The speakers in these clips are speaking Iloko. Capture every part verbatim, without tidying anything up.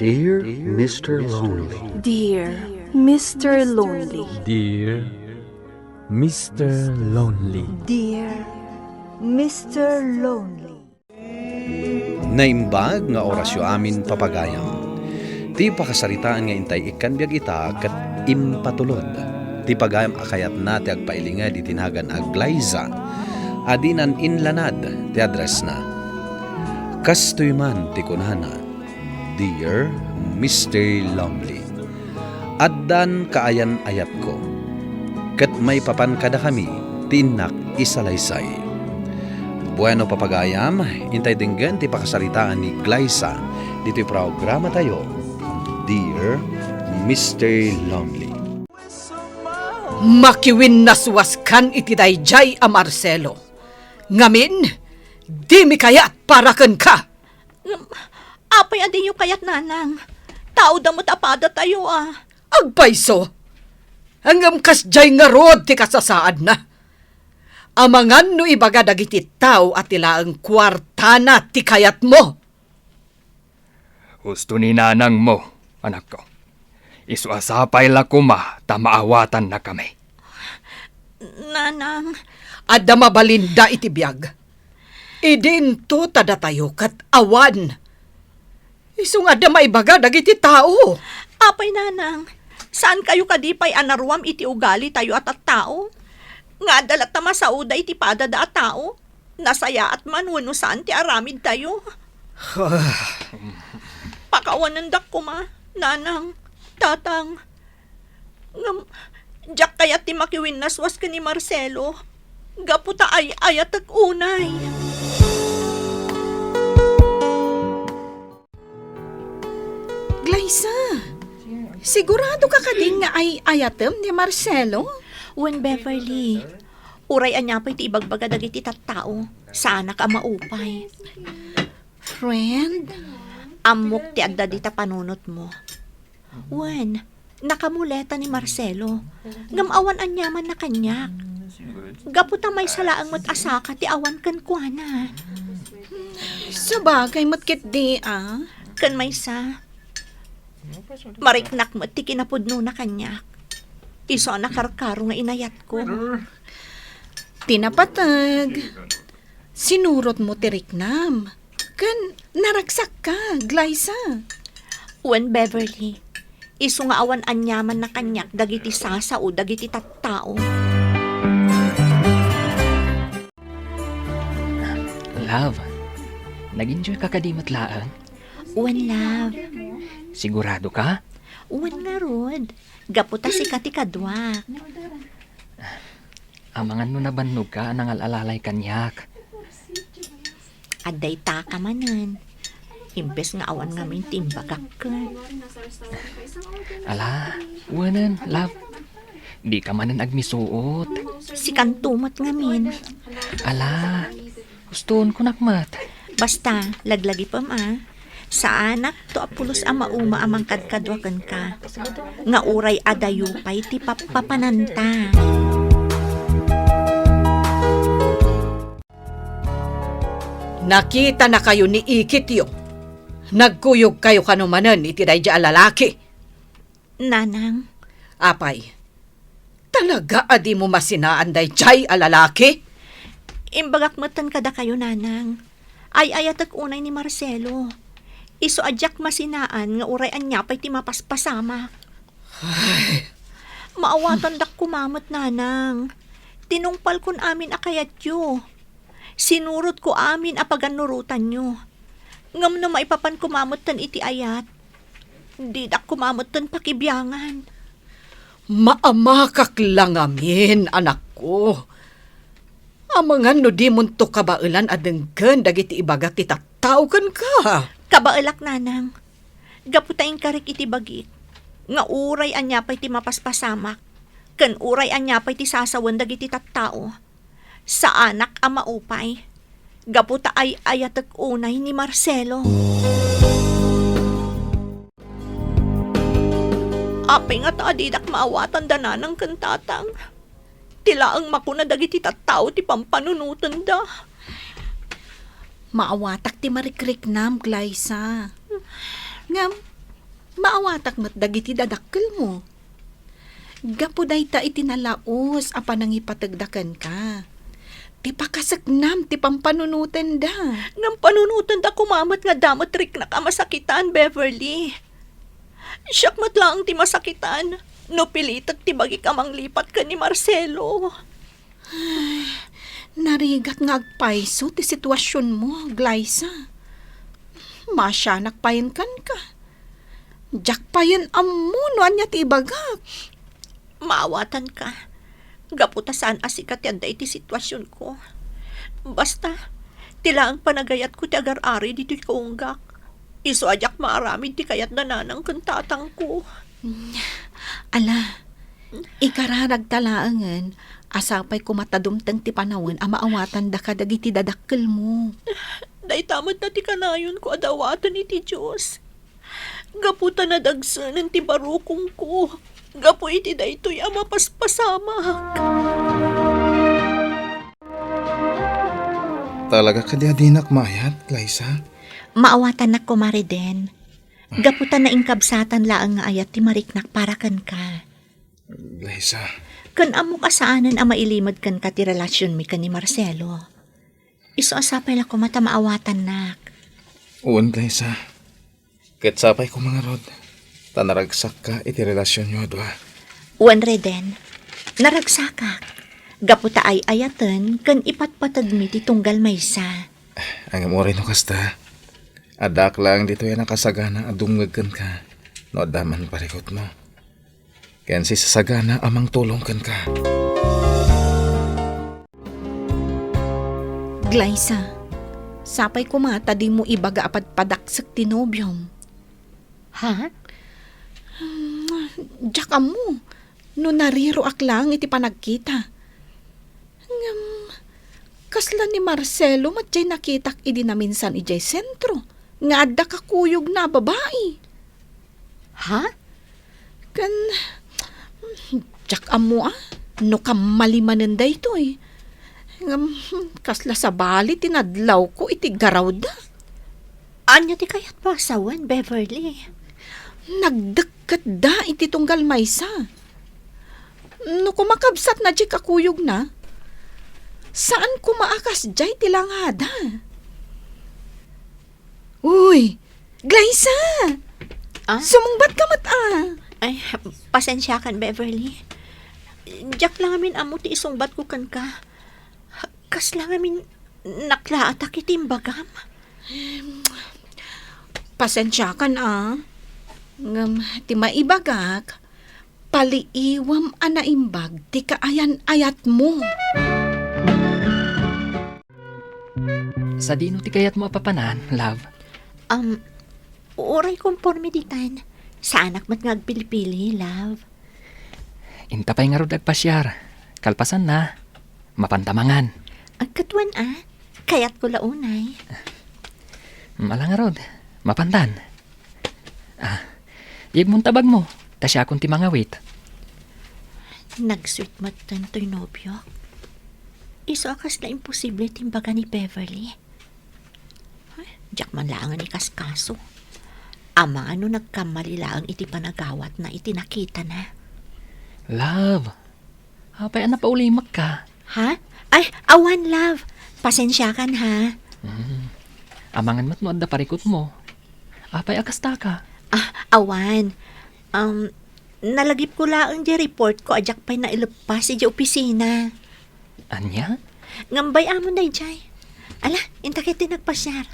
Dear Mister Lonely. Dear Mister Lonely. Dear Mister Lonely. Dear Mister Lonely. Naimbag nga orasyo amin, papagayam. Ti pakasaritaan nga intay ikkan biag ita ket impatulod. Ti pagayam a kayatna ti agpailinged iti nagan a Glyza a dinan inlanad ti addressna. Kastoy man ti kunana, Dear Mister Lonely, addan kaayan-ayatko, ket maipapan kadakami ti innak isalaysay. Bueno, papagayam, intay denggen ti pakasaritaan ni Glyza ditoy programatayo, Dear Mister Lonely. Makiwinnaswaskan iti daydiay a Marcelo. Ngamin, dimi kayat para kenka. Ngem, apay a diyo kayat, Nanang? Tao da met a padatayo, a. Agpayso! Ngem kasdiay ngarud ti kasasaadna. Amangan no ibaga dagiti tao a ti laeng kuartana ti kayatmo. Husto ni nanangmo, anakko. Isu a sapay la koma ta maawatannakami. Nanang. Adda mabalinda iti biag. Idinto ta datayo ket awan. Isu nga adda maibaga dagiti tao. Apay, Nanang, saankayo kadi pay a naruam iti ugalitayo a tattao? Nga adda latta masaoda iti padada a tao? Nasayaat man wenno saan ti aramidtayo? Pakawanendak koma, Nanang, Tatang. Ngem, diak kayat ti makiwinnaswas ken ni Marcelo. Gapu ta ay-ayatek unay. Glyza, sigurado ka kadi nga ay-ayatem ni Marcelo? Wen, Beverly, uray ania pay ti ibagbaga dagiti tattao, saanak a maupay. Friend? Ammok ti adda dita panunotmo. Wen, nakamuleta ni Marcelo. Ngem awan aniamanna kaniak. Gapu ta maysa laeng met a saka ti awan kenkuana. Sabagay met ketdi, a. Ken maysa, mariknak met ti kinapudnona kaniak. Isu a nakarkaro nga inayatko. Ti napateg, sinurotmo ti riknam. Ken naragsakka, Glyza. Wen, Beverly, isu nga awan aniamanna kaniak dagiti sasao dagiti tattao. Love, nag-enjoy ka kadi met laeng? Wen, love. Sigurado ka? Wen ngarud. Gapu ta sika ti kaduak. Amangan no nabannogka a nangal-alalay kaniak. Adda itaka manen. Imbes nga awan ngamin ti imbagak ken. Ala, wenen, love. Dika manen agmisuot. Sikanto met ngamin. Ala, gustoonkonak met. Basta, laglagipem a. Saanak to a pulos a mauma a mangkadkadua kenka, nga uray adayo pay ti pappapananta. Nakitanakayo ni ikityo. Nagkuyogkayo kano manen iti daydi a lalaki. Nanang. Apay, talaga a dimo masinaan daydiay a lalaki? Imbagak metten kadakayo, Nanang. Ay-ayatek unay ni Marcelo. Isu a diak masinaan nga uray ania pay ti mapaspasamak. Ay. Maawatandak koma met, Nanang. Tinungpalkon amin a kayatyo. Sinurotko amin a pagannurotanyo. Ngem no maipapan koma metten iti ayat, didak koma metten pakibiangan. Maamakak la ngamin, anakko. Amangan no dimonto kabaelan a denggen dagiti ibaga ti tattao kenka. Kabaelak, Nanang. Gapu ta inkarik iti bagik nga uray ania pay ti mapaspasamak ken uray ania pay ti sasawen dagiti tattao, saanak a maupay, gapu ta ay-ayatek unay ni Marcelo. Apay ngata a didak maawatan da nanang ken tatang? Ti laeng makuna dagiti tattao ti pampanunotenda. Maawatak ti marikriknam, Glyza. Ngem, Maawatak met dagiti dadakkelmo. Gapu dayta iti nalaus a panangipategda kenka. Ti pakaseknam ti pampanunotenda. Ngem panunotenda koma met nga adda met riknak a masakitan, Beverly. Siak met laeng ti masakitan no pilitek ti bagik a manglipat ken ni Marcelo. Narigat nga agpayso ti situasionmo, Glyza. Maasianak payen kenka. Diak payen ammo no ania ti ibagak. Maawatanka. Gapu ta saan a sika ti adda iti situasionko. Basta, ti laeng panagayatko ti agar-ari ditoy kaunggak. Isu a diak maaramid ti kayat da nanang ken tatangko. Ala, ikararagta laengen a sapay koma ta dumteng ti panawen a maawatandaka dagiti dadakkelmo. Dayta met ti kanayonko a dawaten iti Dios. Gapu ta nadagsenen ti barukongko gapu iti daytoy a mapaspasamak. Talaga kadi a dinak maayat, Glyza? Maawatannak koma, Reden. Gapu ta nainkabsatan laeng nga ayat ti mariknak para kenka. Glyza. Ken ammok a saanen a mailimed kenka ti relasionmi ken ni Marcelo. Isu a sapay la koma ta maawatannak. Wen, Glyza. Ket sapay koma ngarud, ta naragsakka iti relasionyo a dua. Wen, Reden, naragsakak. Gapu ta ay-ayaten ken ipatpatedmi ti tunggal maysa. Ngem uray no kasta, addaak laeng ditoy a nakasagana a dumngeg kenka no adda man parikutmo. Ken sisasagana a mangtulong kenka. Glyza, sapay koma ta dimo ibaga a padpadaksek ti nobiom. Ha? Hmm, diak ammo no nariroak laeng iti panagkita. Ngem, kasla ni Marcelo met jay nakitak idi naminsan idiay sentro nga adda kakuyogna a babai. Ha? Ken, diak ammo a no kammali manen daytoy. Ngem, kasla sabali ti nadlawko iti garawda. Ania ti kayatmo a sawen, Beverly? Nagdekketda iti tunggal maysa. No kumakabsatna diay kakuyogna, saan koma a kasdiay ti langada. Uy, Glyza! Ah? Sumungbat ka met a. Ay, pasensiakan, Beverly. Diak la ngamin ammo ti isungbatko kenka. Kasla ngamin naklaatak iti imbagam. Pasensiakan a. Ngem ti maibagak, paliiwam a naimbag ti kaayan-ayatmo. Sadino ti kayatmo a papanan, love? Um, uray konporme ditan. Saanak met nga agpilpili, love. Inta pay ngarud agpasiar. Kalpasanna, mapanta mangan. Agkatuan a, kayatko la unay. Mm, ala ngarud, mapantan. Ah, yegmon ta bagmo, ta siakon ti mangawit. Nagsuit met daytoy nobiok. Isu a kasla imposible ti imbaga ni Beverly. Diak man laengen ikaskaso. Amangan no nagkammali laeng iti panagawatna iti nakitana. Love, apay a napaulimekka? Ha? Ay, awan, love. Pasensiakan, ha? Hmm. Amangan met no adda parikutmo. Apay a kastaka? Ah, awan. Um, nalagipko laeng diay reportko a diak pay naileppas idiay opisina. Ania? Ngem bay-amon daydiay. Ala, inta ketdi nagpasiar.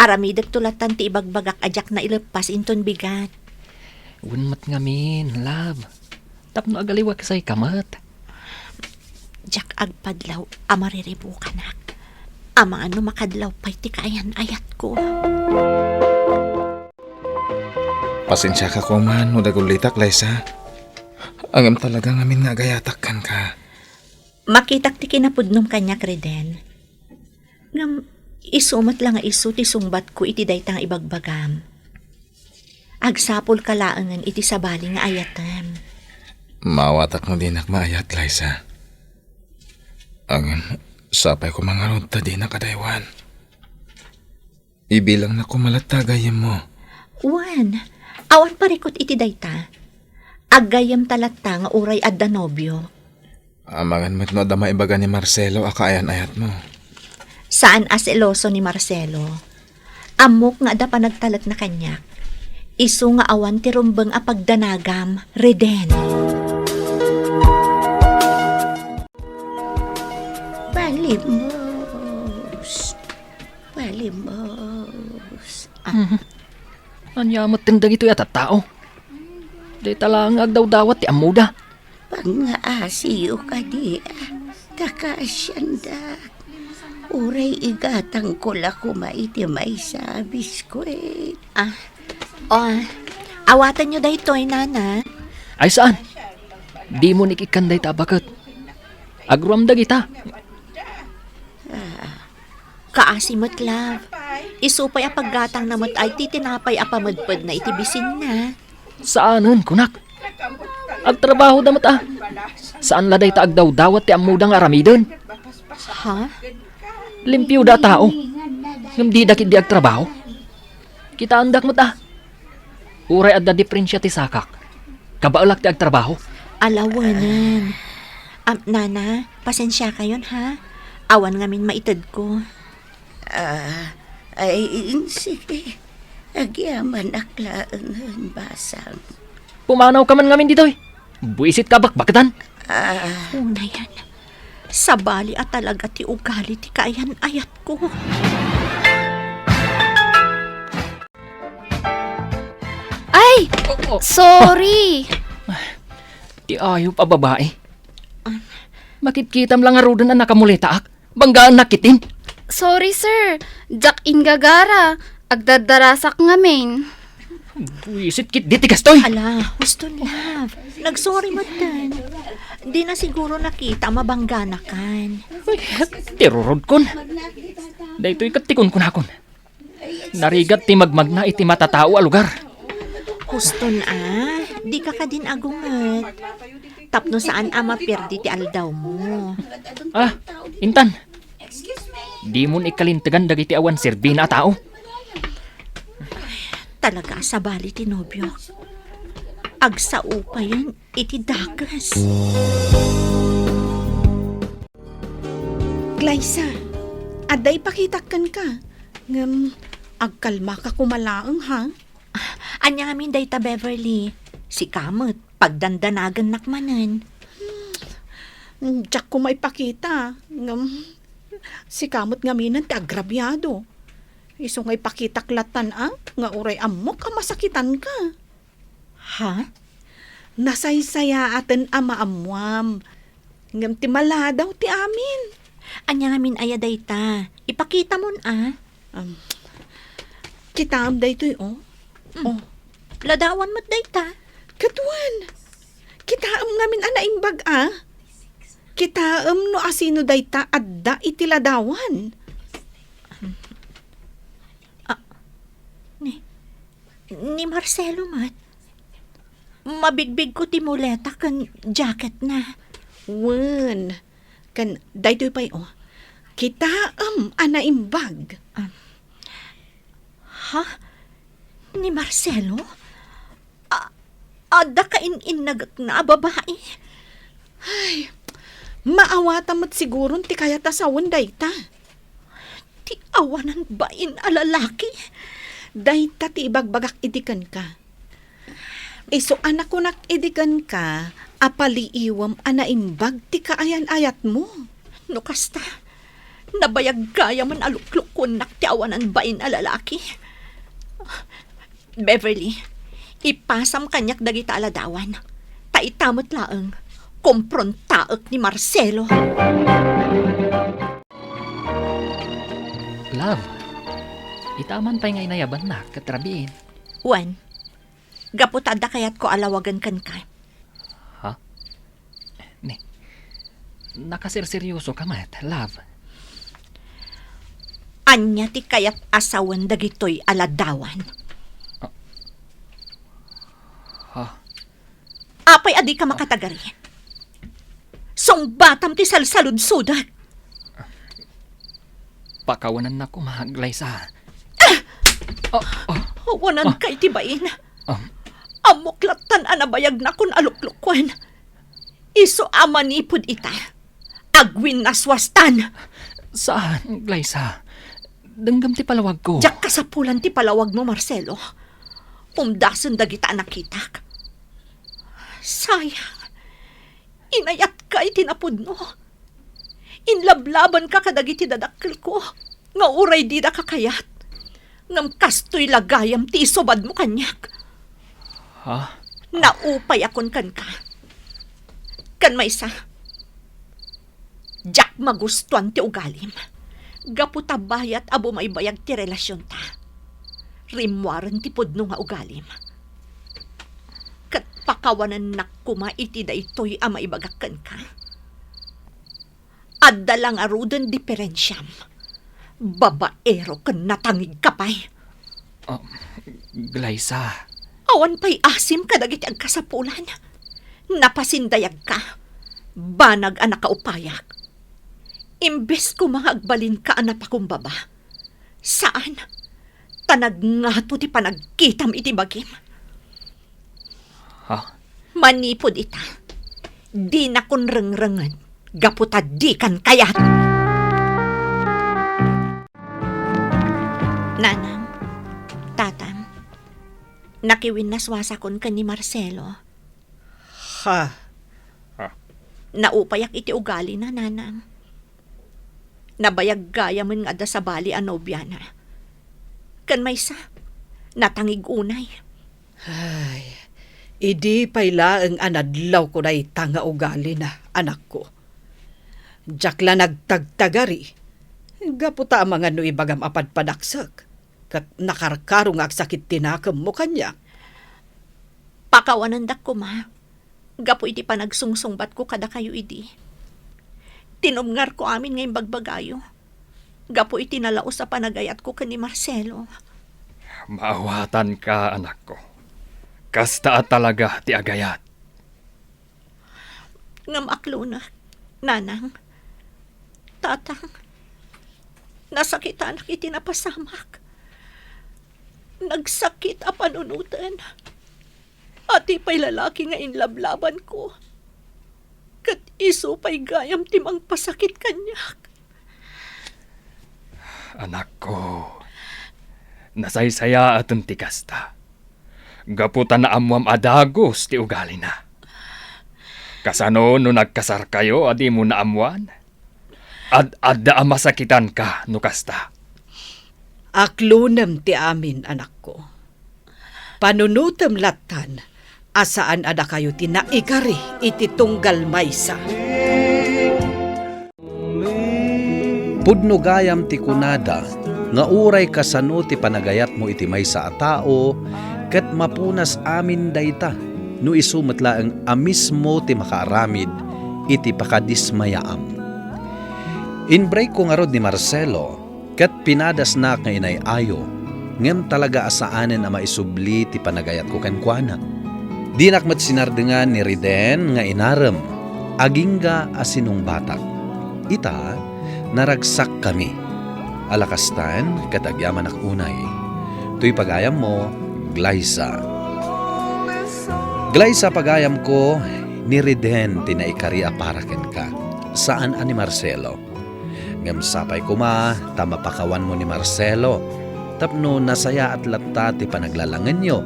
Aramidekto latan ti ibagbagak a diak naileppas inton bigat. Wen met ngamin, love. Tapno agaliwakesayka met. Diak agpadlaw a mariribukanak. Amangan no makadlaw pay ti kaayan-ayatko. Pasensiaka koma no dagullitak, Liza. Ngem talaga ngamin nga agayatak kenka. Makitak ti kinapudnom kaniak, Reden. Ngem isu met la nga isu ti sungbatko iti dayta nga ibagbagam. Agsapulka laengen iti sabali nga ayatem. Maawatak no dinak maayat, Liza. Ngem sapay koma ngarud ta dinak adaywan. Ibilangnak koma latta gayyemmo. Wen, Awan parikut iti dayta. Aggayyemta latta nga uray adda nobio. Amangan met no adda maibaga ni Marcelo a kaayan-ayatmo. Saan a seloso ni Marcelo. Ammok nga adda panagtalekna kaniak. Isu nga awan ti rumbeng a pagdanagam, Reden. Palimos. Palimos. Ah. Mhm. Ania met dagitoy a tattao? Dayta laeng nga agdawdawat ti ammoda. Pangngaasiyo kadi, ta kaasiandak. Uray igatangko la koma iti maysa a biskuit. Ah, oh, awatenyo daytoy, Nana. Ay, saan? Dimo ni ikkan dayta a baket. Agruam dagita. Ah, kaasi met, love. Isu pay a paggatangna met ay ti tinapay a pamedpedna iti bisinna. Saanen, kunak. Agtrabahoda met, a. Saan la dayta agdawdawat ti ammoda nga aramiden. Ha? Limpioda a tao. Ngem dida ketdi agtrabaho. Kitaendak met, a. Uray adda diperensia ti sakak, kabaelak ti agtrabaho. Ala wen. Am, Nana, pasensiakayon, ha? Awan ngamin maitedko. Ah, ay, sige. Agyamanak laengen, basang. Pumanawka man ngamin ditoy. Buisit ka bakbaketan. Ah. Unayan. Sabali a talaga ti ugali ti kaayan-ayatko. Ay! Oh, oh. Sorry! Ti ayup a babae. Ah. Makitkitam la ngaruden a nakamuletaak. Banggaannak ketdin. Sorry, sir. Diak inggagara. Agdardarasak ngamin. Buisit ketdi ti kastoy. Ala, huston, love. Nagsorry metten. Dina siguro nakita a mabangganakan. Ay, ti rurodkon. Daytoy ket ti kunkunakon. Narigat ti magmagna iti matatao a lugar. Huston a, dika kadin agunget. Tapno saan a maperdi ti aldawmo. Ah, intan. Dimon ikalintegan dagiti awan serbina a tao. Talaga a sabali ti nobiok. Agsao payen iti dakes. Glyza, adda ipakitak kenka. Ngem, agkalmaka koma laeng, ha? Ania ngamin dayta, Beverly? Sika met, pagdandanagennak manen. Hmm, diak koma ipakita, ngem sika met ngaminen ti agrabiado. Isu nga ipakitak lattan a, nga uray ammok a masakitanka. Ha? Nasaysayaaten a maammuam. Ngem ti maladaw ti amin. Ania ngamin aya dayta? Ipakitamon a. Um, kitaem daytoy, oh. Hmm. Oh. Ladawan met dayta. Ket wen, kitaem ngamin a naimbag a. Kitaem no asino dayta adda iti ladawan. Ah, ni, ni Marcelo met. Mabigbigko ti muleta ken jacketna. Wen, ken daytoy pay, oh. Kitaem a naimbag. Ah. Ha? Ni Marcelo? A-, adda kain-innagekna a babai? Ay, maawata met siguron ti kayat a sawen dayta. Ti awanan bain a lalaki? Dayta ti ibagbagak idi kenka. Isu a nakunak idi kenka a paliiwem a naimbag ti kaayan-ayatmo. No kasta, nabayag gayamen a luklukkuennak ti awanan bain a lalaki. Beverly, ipasam kaniak dagita a ladawan. Ta ita met laeng, komprontaek ni Marcelo. Love, ita man pay nga inayabannak ket rabiin. Wen, gapu ta adda kayatko a lawagen kenka. Ha? Ni, nakaserseryoso ka met, love. Ania ti kayat a sawen dagitoy a ladawan? Ah. Ha? Apay a dika makatagari? Sungbatam ti salsaludsodek. Pakawanannak koma, Glyza. Ah! Oh, oh. Awananka iti bain. Um, Ammok lattan a nabayagnakon a luklukuen. Isu a manipud ita, agwinnaswastan. Saan, Glyza. Denggem ti palawagko. Diak kasapulan ti palawagmo, Marcelo. Umdasen dagita a nakitak. Sayang. Inayatka iti napudno. Inlablabanka kadagiti dadakkelko nga uray dida kakayat. Ngem kastoy la gayam ti isubadmo kaniak. Ha? Naupayakon kenka. Ken maysa, diak magustuan ti ugalim. Gapu ta bayat a bumaybayag ti relasionta, rimmuaren ti pudno nga ugalim. Ket pakawanennak koma iti daytoy a maibagak kenka. Adda la ngaruden diferensiam. Babaero ken natangigka pay. Ah, Glyza. Awan pay asim kadagiti agkasapulan. Napasindayagka. Banag a nakaupayak. Imbes koma nga agbalinka a napakumbaba. Saan. Ta nagngato ti panagkitam iti bagim. Ha? Manipud ita, dinakon rengrengen gapu ta dikan kayat. Nanang, tatang, nakiwinnaswasakon ken ni Marcelo. Ha? Ha? Naupayak iti ugalina, nanang. Nabayag gayamen nga adda sabali a nobiana. Ken maysa, natangig unay. Ay, idi pay laeng a nadlawko dayta nga ugalina, anakko. Diak la nagtagtagari. Gapu ta amangan no ibagam a padpadaksek, ket nakarkaro nga agsakit ti nakemmo kaniak. Pakawanendak koma gapu iti panagsungsungbatko kadakayo idi. Tinubngarko amin nga imbagbagayo gapu iti nalaus a panagayatko ken ni Marcelo. Maawatanka, anakko. Kasta a talaga ti agayat. Ngem aklonek, nanang, tatang, nasakitanak iti napasamak. Nagsakit a panunoten. Adi pay lalaki nga inlablabanko. Ket isu pay gayam ti mangpasakit kaniak. Anakko, nasaysayaaten ti kasta. Gapu ta naammoam a dagus ti ugalina. Kasano no nagkasarkayo a dimo naammoan? Ad-adda a masakitanka no kasta. Aklonem ti amin, anakko. Panunotem lattan a saan a dakayo ti naikari iti tunggal maysa. Pudno gayam ti kunada nga uray kasano ti panagayatmo iti maysa a tao, ket mapunas amin dayta no isu met laeng a mismo ti makaaramid iti pakadismayaam. Inbrigko ngarud ni Marcelo ket pinadasnak nga inay-ayo, ngem talaga a saanen a maisubli ti panagayatko kenkuana. Dinak met sinardengan ni Riden nga inarem, agingga a sinungbatak. Ita, naragsakkami. Ala kastan ket agyamanak unay. Toy pagayammo, Glyza. Glyza, pagayamko, ni Riden ti naikari a para kenka, saan a ni Marcelo. Ngem sapay koma ta mapakawanmo ni Marcelo tapno nasayaat latta ti panaglalangenyo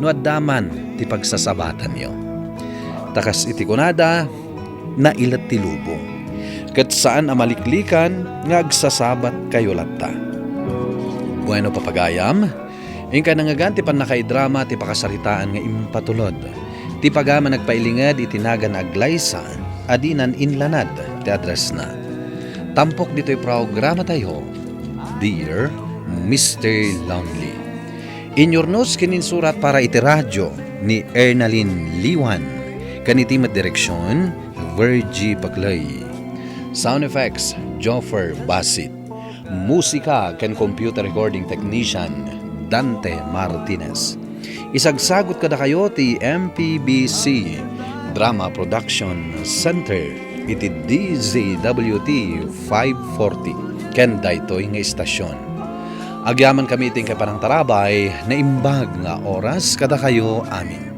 no adda man ti pagsasabatanyo. Ta kas iti kunada, nailet ti lubong, ket saan a maliklikan nga agsasabatkayo latta. Bueno, papagayam, inka nangngegan ti pannakaidrama ti pakasaritaan nga impatulod. Ti pagayam a nagpailinged iti nagan a Glyza a dinan inlanad ti addressna. Tampok ditoy programatayo, Dear Mister Lonely. Inyurnos ken insurat para iti radio ni Ernalyn Liwan, ken iti met direksion, Virgie Paclay. Sound effects, Joffer Basit. Musika ken computer recording technician, Dante Martinez. Isagsagut kadakayo ti M P B C Drama Production Center iti D Z W T five forty ken daytoy nga istasion. Agyamankami iti inkay panangtarabay, naimbag nga oras kadakayo amin.